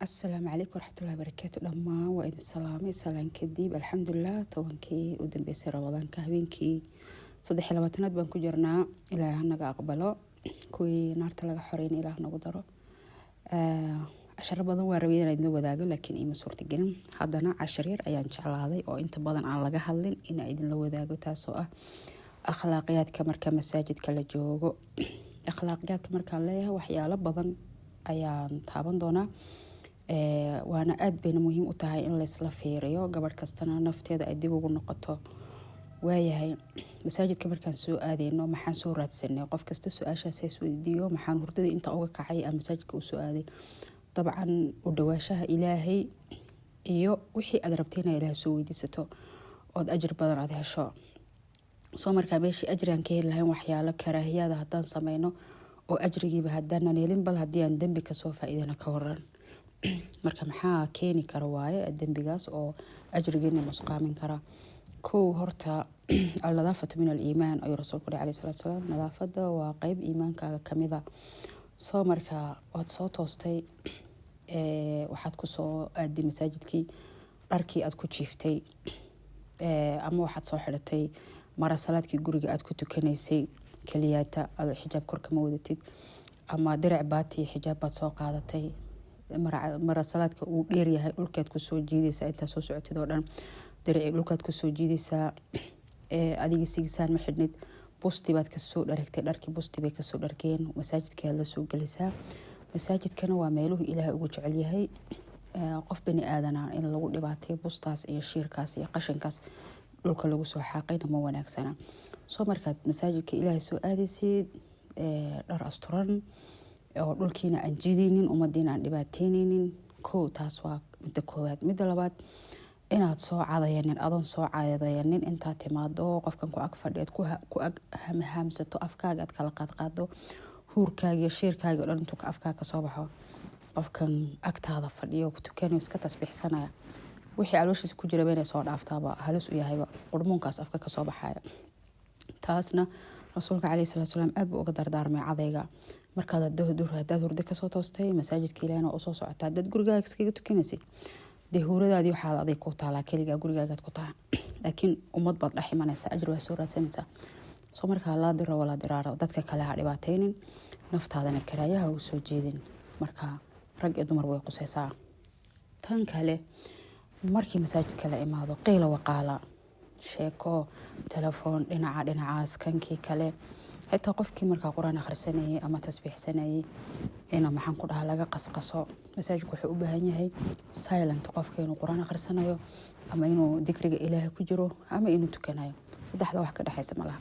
Asalaamu calaykum waraxmatullahi barakaatu. Dhammaan waa idin salaamay. Salaan kadib, alxamdulilah, 10kii u dambeysay Ramadaanka, habeenkii 23aad baan ku jirnaa. Ilaah hanaga aqbalo, kuwii naarta laga xoreyna Ilaah nagu daro. Casharo badan waa rabay inaan idin wadaago, laakiin iima suurtagelin. Haddana cashar yar ayaan jeclaaday oo inta badan aan laga hadlin inaan idinla wadaago, taasoo ah akhlaaqiyaadka marka masaajidka la joogo. Akhlaaqiyaadka markaan leeyahay, waxyaalo badan ayaan taaban doonaa, waana aada bayna muhiim u tahay in laysla fiiriyo, gabadh kastana nafteeda ay dib ugu noqoto. Waayahay, masaajidka markaan soo aadeyno, maxaan soo raadsanay? Qof kasta su-aashaas isweydiiyo: maxaan hurdada inta uga kacay aan masaajidka usoo aaday? Dabcan, u dhawaashaha Ilaahay iyo wixii aad rabtay inaa Ilaah soo weydiisato ood ajir badan aad hesho. Soo markaa meeshii ajrigaan ka heli lahayn, waxyaalo karaahiyaada haddaan sameyno oo ajrigiiba haddaanan helin, bal haddii aan dembi kasoo faa-iidana ka waran? Marka maxaa keeni kara waaye dembigaas oo ajrigeena nusqaamin kara? Kow, horta "النظافة من الإيمان" ayuu rasuulku uri caleyhi salaatu salaam. Nadaafada waa qeyb iimaankaaga kamida. Soo marka waad soo toostay, waxaad kusoo aaday masaajidkii dharkii aad ku jiiftay, ama waxaad soo xidhatay mara salaadkii guriga aad ku tukanaysay keliyaata, adoo xijaab korkama wadatid, ama dirac baati xijaab baad soo qaadatay, mara salaadka uu dheeryahay, dhulkaad kusoo jiidaysaa. Intaad soo socotid oo dhan diracii dhulkaad kusoo jiidaysaa. Adigii sigisaan ma xidhnid, busti baad kasoo dharagtay, dharkii busti bay kasoo dhargeen, masaajidkii aad la soo gelisaa. Masaajidkana waa meeluhu Ilaahay ugu jecel yahay. Qof bani aadana in lagu dhibaatayo bustaas iyo shiirkaas iyo qashinkaas dhulka lagu soo xaaqayna ma wanaagsana. Soo markaad masaajidka Ilaahay soo aadaysid, dhar asturan oo dhulkiina aan jidaynin, ummadiina aan dhibaateyneynin. Kow, taas waa midda koowaad. Midda labaad, inaad soo cadayanin, adoon soo cadayanin intaad timaado, qofkan ku ag fadhiyaad ku ag hamhaamsato, afkaaga aad kala qaadqaado, huurkaaga iyo shiirkaaga o dhan intuu afkaaga kasoo baxo, qofkan agtaada fadhiyo ku tukanayo, iska tasbiixsanaya, wixii calooshiisa ku jiraba inay soo dhaaftaaba halis u yahayba qurmuunkaas afka kasoo baxaya. Taasna rasuulka caleyhi salatu salaam aad buu uga dardaarmay cadayga. Markaad hadaad hurdo kasoo toostay, masaajidka Ilahina waa usoo socotaa. Hadaad gurigaaga iskaga tukanaysid, dee huuradaadii waxaad aday ku taalaa, keligaa gurigaagaad ku taha, laakiin ummad baad dhex imanaysaa, ajir waa soo raadsanaysaa. Soo markaa لا ضرر ولا ضرار, dadka kale ha dhibaateynin, naftaadana karaayaha u soo jeedin. Marka rag iyo dumar way quseysaa. Tan kale, markii masaajidka la imaado, qiila waqaala, sheeko, telefoon, dhinaca dhinacaas, kankii kale, xitaa qofkii markaa qur-aan akhrisanayay ama tasbiixsanayay ina, maxaan ku dhahaa, laga qasqaso. Masaajidku wuxuu u baahan yahay silent. Qofka inuu qur-aan akhrisanayo ama inuu dikriga Ilaahay ku jiro ama inuu tukanayo, saddexda wax ka dhexaysa malaha.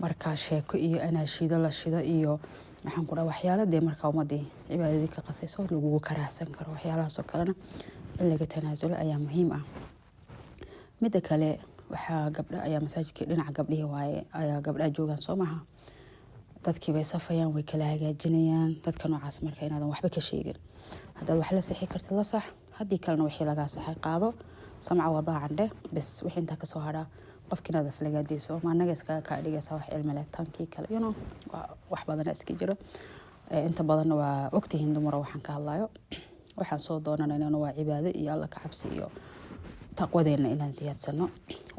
Marka sheeko iyo anaashiido la shido iyo, maxaan ku dhaha, waxyaala dee markaa ummadii cibaadadii ka qasayso lagugu karaahsan karo, waxyaalahaasoo kalena in laga tanaasulo ayaa muhiim ah. Midda kale, waxaa gabdha ayaa masaajidkii dhinaca gabdhihii waaye ayaa gabdhaha joogaan, soo maaha? Dadkii bay safayaan, way kala hagaajinayaan. Dadka noocaas marka inaadan waxba ka sheegin. Haddaad wax la sixi kartid, la sax. Haddii kalena, wixii lagaa saxay qaado, سمعا وطاعة dheh, bes. Wixii intaa kasoo hadhaa, qofkii inaad aflagaadeyso, ma anaga iskaga kaa dhigaysa wax cilmi leh? Tankii kale, wax badana iska jiro. Inta badanna waa ogtihiin, dumara, waxaan ka hadlayo. Waxaan soo doonanaynana waa cibaado iyo Alla ka cabsi iyo taqwadeena inaan siyaadsano.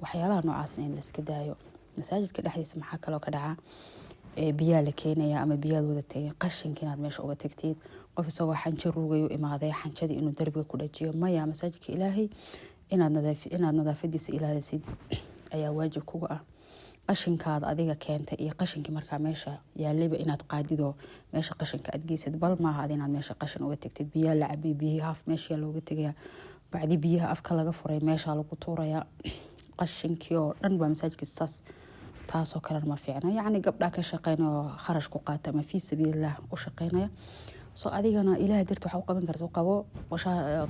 Waxyaalaha noocaasna in la iska daayo. Masaajidka dhexdiisa maxaa kaloo ka dhacaa? Biyaa la keenaya ama biyaad wada tegeen, qashinka inaad meesha uga tagtid. Qof isagoo xanjo ruugayu imaaday, xanjadii inuu darbiga ku dhajiyo, maya. Masaajidka Ilaahay inaad nadaafadiisa ilaalisid ayaa waajib kuga ah. Qashinkaada adiga keentay iyo qashinkii markaa meesha yaalayba inaad qaadidoo meesha qashinka aad geysid, bal maaha ad inaad meesha qashin uga tagtid. Biyaa la cabay, biyihii haaf meesha looga tegaya, bacdi biyaha afka laga furay meesha lagu tuuraya, qashinkii oo dhan baa masaajidka saas. Taasoo kalena ma fiicna. Yacni gabdhaa ka shaqeynaya oo kharash ku qaata ama fii sabiilillah u shaqeynaya. Soo adigana Ilaah darti waxa u qaban karta u qabo,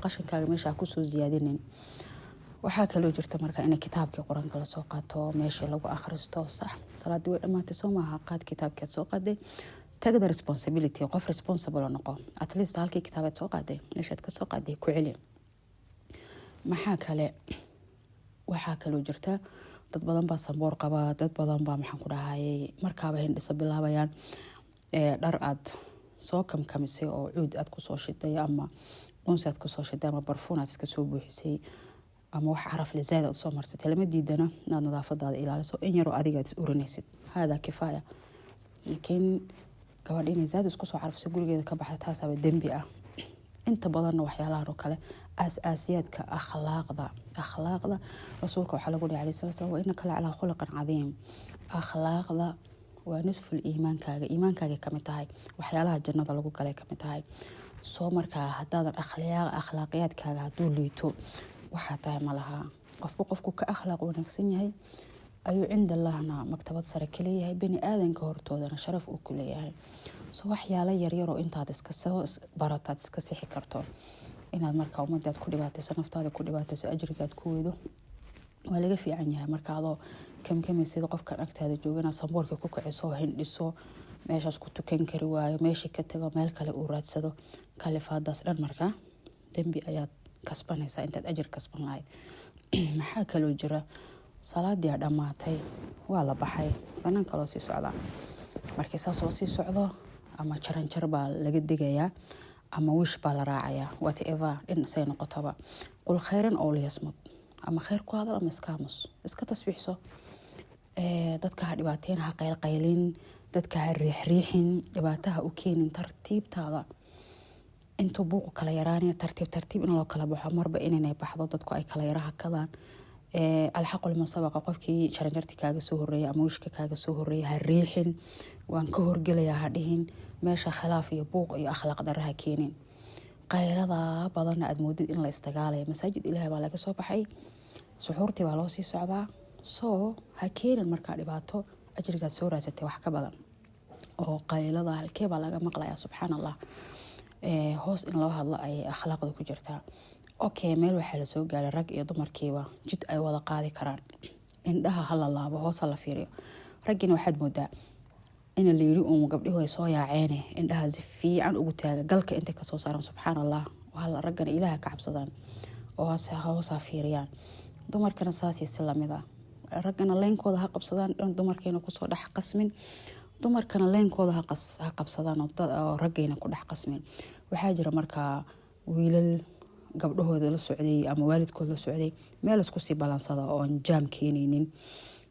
qashinkaaga meesha ha kusoo siyaadinin. Waxaa kaloo jirta marka in kitaabkii qur-aanka lasoo qaato, meeshii lagu akhristo. Sax, salaadii way dhamaatay, soo maaha? Qaad kitaabkii aad soo qaaday, take the responsibility. Qof responsible noqo. At least halkii kitaabaad soo qaaday meeshaad kasoo qaaday ku celi. Maxaa kale? Waxaa kaloo jirta dad badan baa samboor qaba, dad badan baa, maxaan ku dhahayay, markaaba hindhisa bilaabayaan. Dhar aad Soo kamkamisay oo cuud aad kusoo shiday ama unsi aad kusoo shiday ama barfuun aad iska soo buuxisay ama wax caraf le zaaid aad usoo marsatay, lama diidana inaad nadaafadaada ilaaliso, in yaroo adiga aad is urinaysid, haadaa kifaaya. Laakiin gabadha inay zaad isku soo carfiso, gurigeeda ka baxda, taasaaba dembi ah. Inta badanna waxyaalahan oo kale aas-aasiyaadka akhlaaqda. Akhlaaqda rasuulka waxaa lagu dhihi, alayhi salatu salam, "Wa innaka la calaa khuluqin cadiim." Akhlaaqda waa nisful iimaankaaga, iimaankaagay kamid tahay, waxyaalaha jannada lagu galay kamid tahay. Soo markaa haddaadan akhlaaqiyaadkaaga hadduu liito, waxaa tahay ma laha. Qofba qofku ka akhlaaq wanaagsan yahay ayuu cinda Allahna maktabad sare ka leeyahay, bani aadanka hortoodana sharaf uu ku leeyahay. So waxyaalo yaryaroo intaad iska soo barataad iska sixi karto, inaad marka ummadaad ku dhibaatayso, naftaada ku dhibaatayso, ajrigaad ku weydo, waa laga fiican yahay. Marka adoo kamkamaysid qofkan agtaada joogana samboorka ku kiciso, hindhiso, meeshaas ku tukan kari waayo, meeshii ka tago, meel kale uu raadsado, kalifaadaas dhan markaa dembi ayaad kasbanaysaa intaad ajir kasban lahayd. Maxaa kaloo jira? Salaadii a dhammaatay, waa la baxay, banaanka loo sii socdaa. Markii saas loo sii socdo, ama jaranjar baa laga degayaa ama wiish baa la raacayaa, whatever dhin say noqotaba, qul khayran oo liyasmud, ama khayr ku hadal ama iska aamus, iska tasbiixso. Dadka ha dhibaateyn, ha qaylqaylin, dadka ha riixriixin, dhibaataha u keenin. Tartiibtaada intuu buuqu kala yaraanaya, tartiib tartiib in loo kala baxo, marba inanay baxdo, dadku ay kala yara hakadaan. Alxaqu liman sabaqa. Qofkii jaranjarti kaaga soo horeeya ama wiishka kaaga soo horeeya ha riixin, waan ka horgelayaa ha dhihin. Meesha khilaaf iyo buuq iyo akhlaaq darra ha keenin. Qaylada badanna aad moodid in la isdagaalaya. Masaajid Ilaahay baa laga soo baxay, suxuurtii baa loo sii socdaa. Soo ha keenin markaa dhibaato ajrigaad soo raasatay wax ka badan oo qaylada halkee baa laga maqlayaa? Subxaan Allah, hoos in loo hadlo ayay akhlaaqda ku jirtaa. Okay, meel waxaa lasoo gaaray rag iyo dumarkiiba jid ay wada qaadi karaan. Indhaha hala laabo, hoos hala fiiriyo. Raggiina waxaad moodaa in la yiri uun gabdhihu ay soo yaaceene, indhaha si fiican ugu taaga, galka intay kasoo saaran. Subxaan Allah, raggana Ilaaha ka cabsadaan oo hoosa fiiriyaan. Dumarkana saasii si lamid ah. Raggana leynkooda ha qabsadaan dhan, dumarkayna kusoo dhex qasmin. Dumarkana leynkooda ha qabsadaan oo raggayna ku dhex qasmin. Waxaa jira markaa wiilal gabdhahooda la socday ama waalidkood la socday, meel isku sii ballansada oon jaam keenaynin.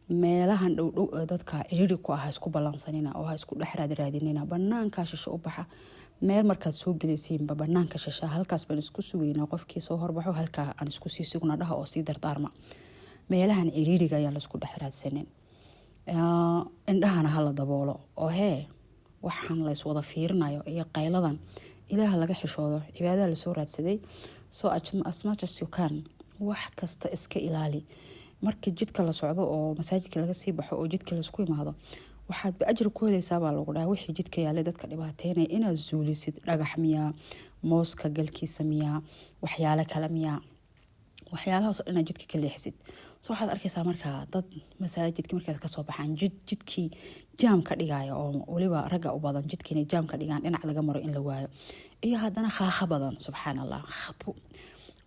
Meelahan dhowdhow ee dadka ciriiri ku ah ha isku ballansanina oo ha isku dhex raadraadinina. Banaankaa shisho u baxa. Meel markaad soo gelaysiinba, banaanka shisha, halkaas baan isku sugaynaa, qofkii soo horbaxo halkaa aan isku sii sugna dhaha oo sii dardaarma. Meelahan ciriiriga ayaan laisku dhex raadsanin. Indhahana hala daboolo oo hee waxaan lays wada fiirinayo iyo qayladan, Ilaaha laga xishoodo, cibaadaha lasoo raadsaday. So as much as you can, wax kasta iska ilaali. Marka jidka la socdo oo masaajidka laga sii baxo oo jidka laisku imaado, waxaadba ajri ku helaysaa baa lagu dhaha wixii jidka yaalay dadka dhibaateynaya inaad zuulisid. Dhagax miyaa, mooska galkiisa miyaa, waxyaalo kale miyaa, waxyaalahaasoo dhan inaad jidka ka leexsid. So waxaad arkaysaa markaa dad masaajidka markaad kasoo baxaan jidkii jaam ka dhigaya, oo weliba ragga u badan jidka inay jaam ka dhigaan, dhinac laga maro in la waayo, iyo haddana khaakha badan. Subxaan Allah,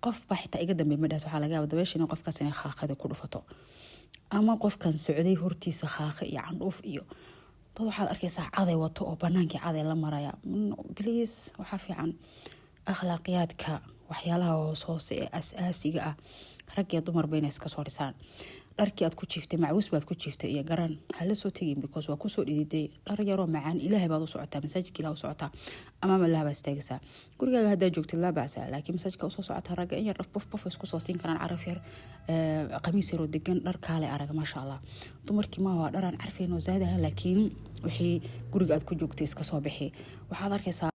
qof baa xitaa iga dambeey madhaas. Waxaa laga yaaba dabeesha in qofkaas inay khaakhada ku dhufato ama qofkan socday hortiisa khaakha iyo candhuuf. Iyo dad waxaad arkaysaa caday wato oo banaankii caday la maraya. Please, waxaa fiican akhlaaqiyaadka, waxyaalaha hoos hoose ee as-aasiga ah, rag iyo dumarba inay iska soo dhisaan. Dharkii aad ku jiiftay, macawis baad ku jiiftay iyo garan, hala soo tegin, because waa kusoo dhididay. Dhar yaroo macaan, Ilaahay baad u socotaa, masaajidka Ilaah u socotaa, amaama Allaah baa istaagaysaa. Gurigaaga haddaa joogtid, laa bacsa, laakiin masaajidka usoo socotaa. Ragga in yar dhaf bof bof isku soo siin karaan, caraf yar, qamiis yaroo degan, dhar kaale arag, maasha Allah. Dumarkii ma waa dharaan carfayn oo zaadahan, laakiin wixii guriga aad ku joogtay iska soo bixi. Waxaad arkaysaa